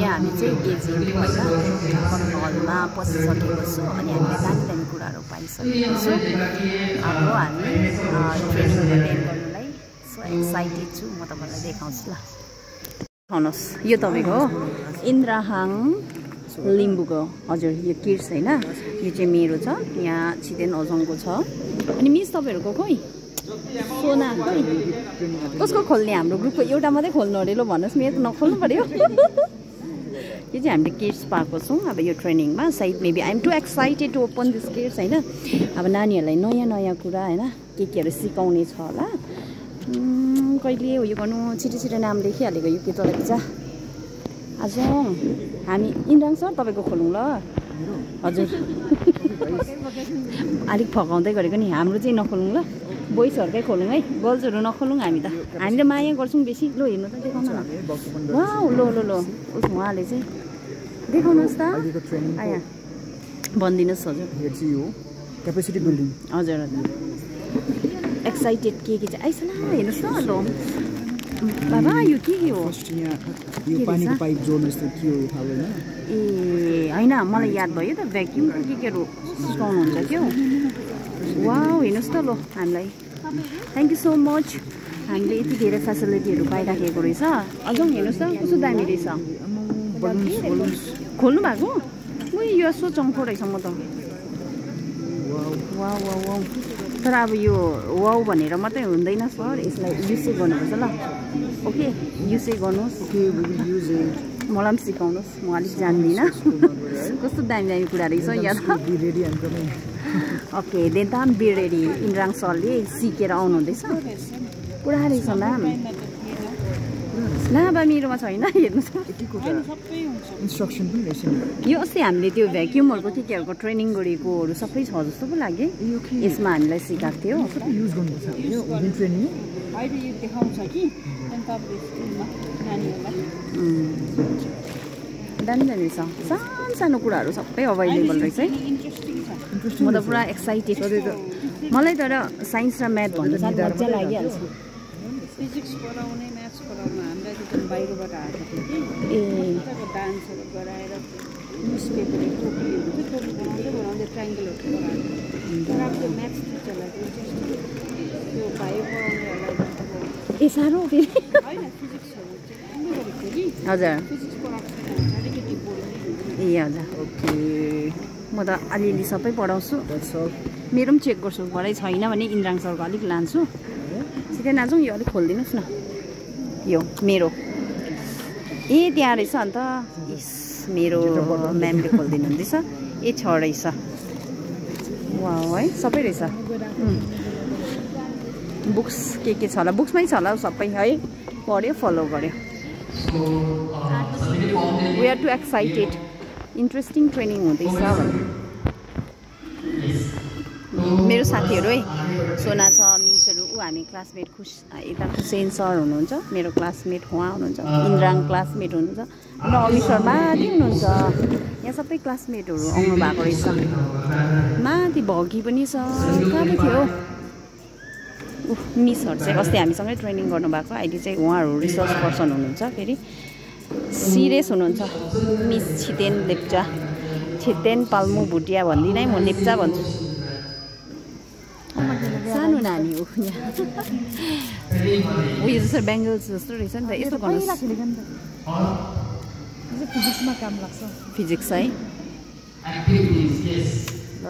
यहाँ हामी चाहिँ गेजिङ हलमा पसिसकेको छु अनि हामीले दामी दामी कुराहरू पाइसकेको छु। अब हामी ट्रेनिङ एटेन्ड गर्नुलाई सो एक्साइटेड छु। म तपाईँलाई देखाउँछु ल। देखाउनुहोस्, यो तपाईँको हो इन्द्रहाङ लिम्बूको। हजुर यो किड्स होइन, यो चाहिँ मेरो छ। यहाँ छिदेन ओजङको छ। अनि मिस तपाईँहरूको खोइ सोना खोइ कसको खोल्ने? हाम्रो ग्रुपको एउटा मात्रै खोल्नु अरे ल भन्नुहोस्, मेरो नखोल्नु पऱ्यो। यो चाहिँ हामीले किड्स पाएको छौँ अब यो ट्रेनिङमा। सायद maybe I am too excited to open this kids होइन। अब नानीहरूलाई नयाँ नयाँ कुरा होइन केहरू सिकाउने छ होला। कहिले उयो गर्नु छिटो छिटो नाम लेखिहालेको यो के तल पिज्जा आज हामी इन्द्राङ सर तपाईँको खोलौँ ल। हजुर अलिक फकाउँदै गरेको नि। हाम्रो चाहिँ नखोलौँ ल, बोइजहरूकै खोलौँ है, गर्ल्सहरू नखोलौँ। हामी त माया गर्छौँ बेसी। ल हेर्नु त देखाउनु न। वा लो लो लो उहाँले चाहिँ देखाउनुहोस् त। आया भनिदिनुहोस्। हजुर क्यापेसिटी बिल्डिङ। हजुर हजुर एक्साइटेड के चाहिँ आइस न हेर्नुहोस् न। ल बाबा यो के हो? यो पानीको पाइप जोड्नु जस्तो के हो थाहा भएन। ए होइन मलाई याद भयो त भ्याक्युमको केहरू सिकाउनुहुन्छ क्या। वाउ हेर्नुहोस् त। ल हामीलाई थ्याङ्क यू सो मच। हामीले यति धेरै फेसिलिटीहरू पाइराखेको रहेछ। अझ हेर्नुहोस् त कस्तो दामी रहेछ। खोल्नु भएको यो यसो चङ्खो रहेछ म त। Wow wow wow. तर अब यो वाउ भनेर मात्रै हुँदैन सर, यसलाई युजै गर्नुपर्छ ल। ओके युजै गर्नुहोस्। मलाई पनि सिकाउनुहोस्, म अलिक जान्दिनँ। कस्तो दामी दामी कुरा रहेछ यहाँ। ओके देन त बी रेडी। इन्द्राङ सरले सिकेर आउनुहुँदैछ। पुरा रहेछ म्याम। लाभा मेरोमा छैन हेर्नुहोस्। इन्स्ट्रक्सन पनि रहेछ। यो अस्ति हामीले त्यो भ्याक्युमहरूको केहरूको ट्रेनिङ गरेकोहरू सबै छ जस्तो पो लाग्यो। यसमा हामीलाई सिकाएको थियो। युज गर्नुपर्छ यो ट्रेनिङ अहिले यो देखाउँछ कि दामी दामी छ। सानो सानो कुराहरू सबै अभाइलेबल रहेछ है। म त पुरा एक्साइटेड। मलाई तर साइन्स र म्याथ भन्दा साह्रो मजा लागिहाल्छ। फिजिक्स पढाउने म्याथ्स पढाउनु हामीलाई त बाहिरबाट आएको थियो कि। ए डान्सहरू गराएर न्युजपेपरहरू टोपीहरू थियो, टोपी बनाउँदै बनाउँदै ट्राइङ्गलहरू गराएको। तर अब त्यो म्याथ्स टिचरलाई इन्ट्रेस्ट त्यो भाइ पढाउनेहरूलाई ए साह्रो फेरि होइन फिजिक्सहरू चाहिँ राम्रो गरेको थियो कि। हजुर फिजिक्स पढाएको अलिकति बोल्ने। ए हजुर ओके। म त अलिअलि सबै पढाउँछु। मेरो पनि चेक गर्छु, भरै छैन भने इन्द्राङ सरको अलिक लान्छु। छिटै नाचौँ। यो अलिक खोलिदिनुहोस् न। यो मेरो ए त्यहाँ रहेछ। अन्त इस मेरो म्यामले खोलिदिनु हुँदैछ। ए छ रहेछ। वा है सबै रहेछ। बुक्स के छ होला, बुक्समै छ होला सबै है। पढ्यो फलो गर्यो। We are too excited. Interesting training हुँदैछ भने मेरो साथीहरू है सोना छ, मिसहरू ऊ हामी क्लासमेट खुस यता हुसेन सर हुनुहुन्छ मेरो क्लासमेट, उहाँ हुनुहुन्छ इन्द्राङ क्लासमेट हुनुहुन्छ र अमित सर माथि हुनुहुन्छ। यहाँ सबै क्लासमेटहरू आउनु भएको रहेछ। माथि भगी पनि छ। कहाँ पो थियो मिसहरू चाहिँ अस्ति हामीसँगै ट्रेनिङ गर्नुभएको। अहिले चाहिँ उहाँहरू रिसर्च पर्सन हुनुहुन्छ। फेरि सिरियस हुनुहुन्छ। मिस छितेन लेप्चा, छितेन पाल्मु भुटिया भन्दिनँ है, म लेप्चा भन्छु। सानो नानी हो यहाँ। उयो जस्तो बेङ्गल्स जस्तो रहेछ नि त। यस्तो गर्नुहोस्। फिजिक्समा काम लाग्छ। फिजिक्स है ल